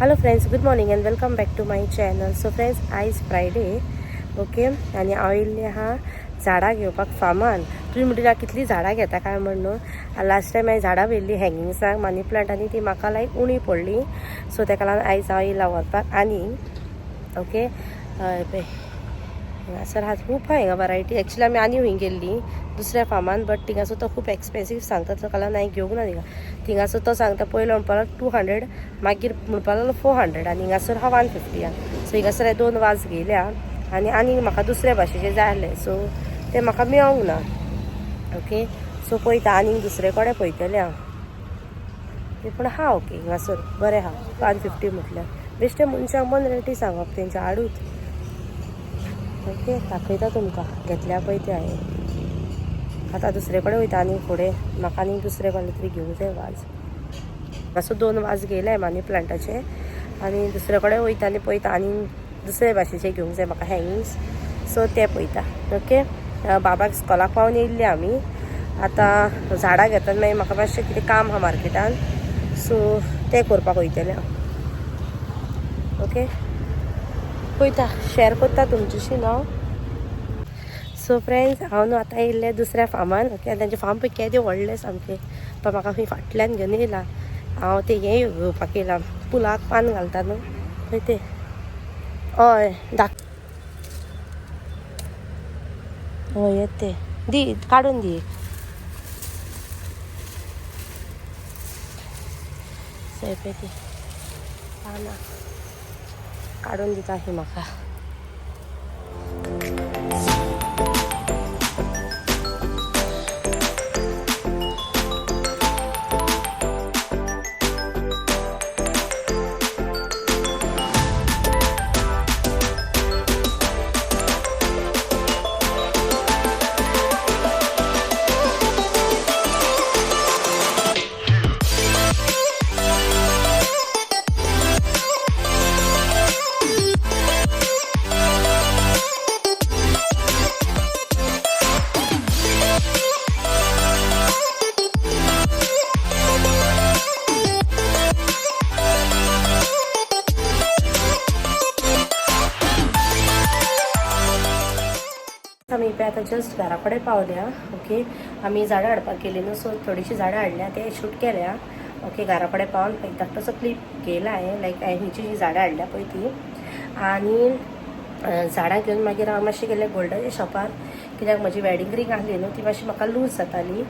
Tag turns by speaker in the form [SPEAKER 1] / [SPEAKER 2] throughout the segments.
[SPEAKER 1] Hello friends, good morning and welcome back to my channel. So friends, आयज Friday, okay, आनी हांव येयल्लें आहा झाडां घेवपाक फार्मान. तुमी म्हणटा कितलीं झाडां घेता काय म्हण न्हू. लास्ट टायम हांवें झाडां व्हेल्लीं हँगिंग्साक मनी प्लांट आनी ती म्हाका लायक उणी पडली. सो तेका लागून आयज हांव येयला व्हरपाक. आनी ओके, हय पळय हांगासर आहा खूब आहा हिंगा वरायटी. एक्चुली आमी आनी खंय गेल्ली दुसऱ्या फार्मान, बट थिंगासर तो खूब एक्सपेन्सीव सांगता, ताका लागून हांवें घेवंक ना थिंगा. थिंगासर तो सांगता पयलो म्हणपाक लागलो 200, मागीर म्हणपाक लागलो 400 आनी हिंगासर आहा 150 आहा. सो हिंगासर हांवें 2 वाज घेयल्या आनी आनी म्हाका दुसऱ्या भाशेचे जाय आसले, सो ते म्हाका मेळोंक ना. ओके, सो पळयता आनी दुसरे कडेन पळयतलें हांव. पूण आहा ओके हिंगासर बरें आहा 150 म्हटल्यार बेश्टे मनशांक बंद रेटी सांगप तेंच्या आडूच. ओके, दाखयता तुमकां घेतल्या पळय ते हांवें. आतां दुसरे कडेन वयता आनी फुडें म्हाका आनी दुसरे कडेन तरी घेवंक जाय वाज. असो 2 वाज घेयले मनी प्लांटाचे आनी दुसरे कडेन वयता आनी पळयता आनी दुसरे भाशेचे घेवंक जाय म्हाका हँगिंग्स, सो ते पळयता. ओके, बाबाक स्कॉलाक पावन येयल्ले आमी. आतां झाडां घेतात, मागीर म्हाका मातशें कितें काम आहा मार्केटान, सो तें करपाक वयतलें हांव. ओके, पळयता, शेअर करता तुमच्याशी न्हू. सो फ्रेंड्स, हांव न्हू आतां येयल्लें दुसऱ्या फार्मान. ओके, आनी तेंचें फार्म पळय केदें व्हडलें सामकें. पण म्हाका खंय फाटल्यान घेवन येयला. हांव तें हें घेवपाक येयलां, पुलाक पान घालता न्हू पळय तें. हय दाख, हय येत तें दी, काडून दी एक. पळय ती पानां काडून दिता ही म्हाका. आमी पळय आतां जस्ट घरा कडेन पावल्या. ओके, आमी झाडां हाडपाक गेली न्हू, सो थोडीशीं झाडां हाडल्या, ते शूट केल्या. ओके, घरा कडेन पावन एक धाकटोसो क्लिप घेयला हांवें, लायक हांवें खंयची जी झाडां हाडल्या पळय ती. आनी झाडां घेवन मागीर हांव मातशें गेलें गोल्डाच्या शॉपार, कित्याक म्हजी वेडींग रिंग आसली न्हू ती मातशी म्हाका लूज जाताली.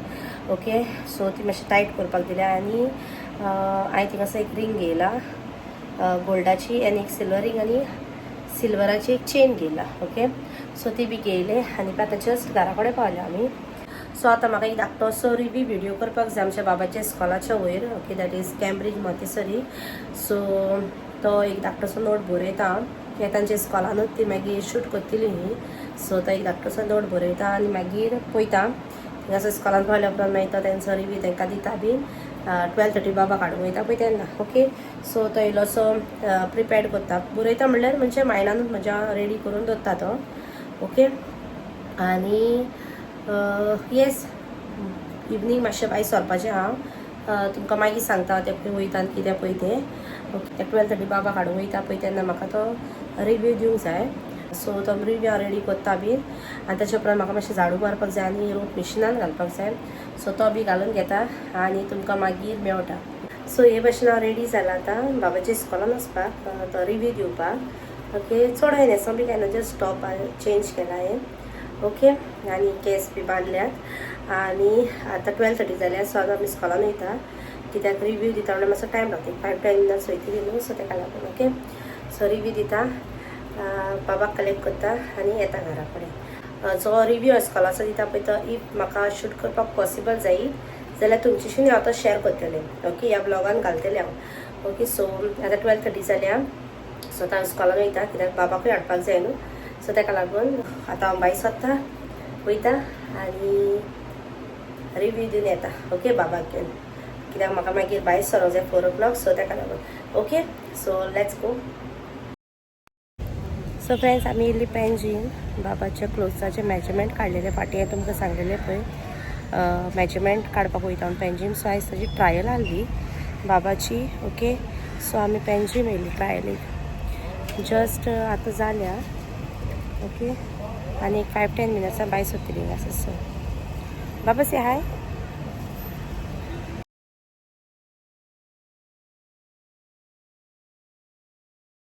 [SPEAKER 1] ओके, सो ती मातशी टायट करपाक दिल्या आनी हांवें थिंगासर एक रिंग घेयला गोल्डाची आनी एक सिल्वर रिंग आनी सिल्वराची एक चेन घेयला. ओके, सो ती बी घेयले आनी आतां जस्ट घरा कडेन पावल्या आमी. सो आतां म्हाका एक धाकटोसो रिव्यू व्हिडियो करपाक जाय आमच्या बाबाच्या स्कॉलाच्या वयर. Okay, that is Cambridge Montessori. So तो एक धाकटोसो नोट बरयता, कित्याक तांच्या स्कॉलानूच ती मागीर शूट करतली न्ही. सो तो एक धाकटोसो नोट बरयता आनी मागीर पळयता थिंगासर स्कॉलान पावल्या उपरांत मागीर तो तेंचो रिव्यू तांकां दिता बी. 12:30 बाबा काडूंक वयता पळय तेन्ना. ओके, सो तो इल्लोसो प्रिपेर्ड करता, बरयता म्हणल्यार म्हणजे मायंडानूच म्हज्या रेडी करून दवरता तो. ओके, आनी येस, इवनींग मातशें भायर सरपाचें हांव, तुमकां मागीर सांगता तें खंय वयता आनी कितें पळय तें. ओके, 12:30 बाबा काडूंक वयता पळय तेन्ना म्हाका तो रिव्यू दिवंक जाय. सो तो रिव्यू हांव रेडी करता बी आनी ताच्या उपरांत म्हाका मातशें झाडू मारपाक जाय आनी रोप मिशिनान घालपाक जाय, सो तो बी घालून घेता आनी तुमकां मागीर मेवटा. सो हे भाशेन हांव रेडी जालां आतां बाबाच्या इस्कॉलान वचपाक, तो रिव्यू दिवपाक. ओके, चड हांवें न्हेसों बी कांय ना, जस्ट टॉप चेंज केला हांवें. ओके, आनी केंस बी बांदल्यात आनी आतां 12:30 जाल्या. सो आतां आमी इस्कॉलान वयता, कित्याक रिव्यू दिता म्हणल्यार मातसो टायम लागता, 5-10 मिनट्स वयतली न्हू, सो तेका लागून. ओके, सो रिव्यू दिता, बाबाक कलेक्ट करता आनी येता घरा कडेन. जो रिव्यू इस्कॉलाचो दिता पळय तो if म्हाका शूट करपाक पॉसिबल जायत जाल्यार तुमच्याशी हांव तो शेअर करतलें. ओके, ह्या ब्लॉगान घालतलें हांव. ओके, सो आतां 12:30 जाल्या. सो आतां हांव इस्कॉलान वयता, कित्याक बाबाकूय हाडपाक जाय न्हू, सो तेका लागून आतां हांव भायर सरता, वयता आनी रिव्यू दिवन येता. ओके, बाबाक घेवन, कित्याक म्हाका मागीर भायर सरोंक जाय 4 o'clock, सो तेका लागून. Okay, so let's go. So friends, आमी इल्ली पेंजीन बाबाच्या क्लोथ्साचें मेजरमेंट काडलेलें फाटीं हांवें तुमकां सांगलेलें पळय, मेजरमेंट काडपाक वयता म्हणून पेंजीन. सो आयज ताजी ट्रायल आहली बाबाची. ओके, सो आमी पेंजीम येयली ट्रायलीक जस्ट आतां जाल्या. ओके, आनी एक 5-10 मिनट्सां भायर सरतली हिंगासर. सो बाबा, से हाय.